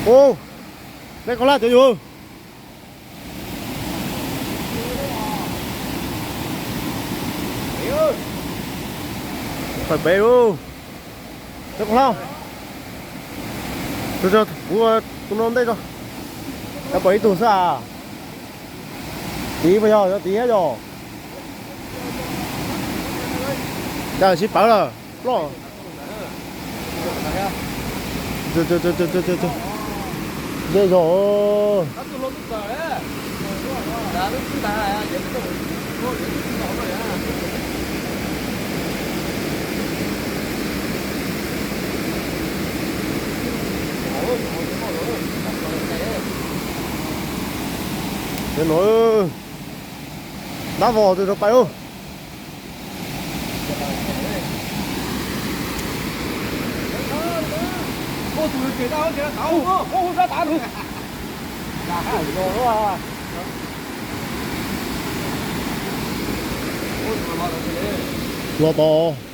Ub, nej koj laj cov yus. Pem pem lub. Cov koj laj. Kuv tus no ntej tso. Cov pom ib tug xwb as. Tid puas yog, yog tid thiab yog. Cas sib pawv lawm ploj. Ze zog. Ces no ntab vog tus rau pais ub. Los tod.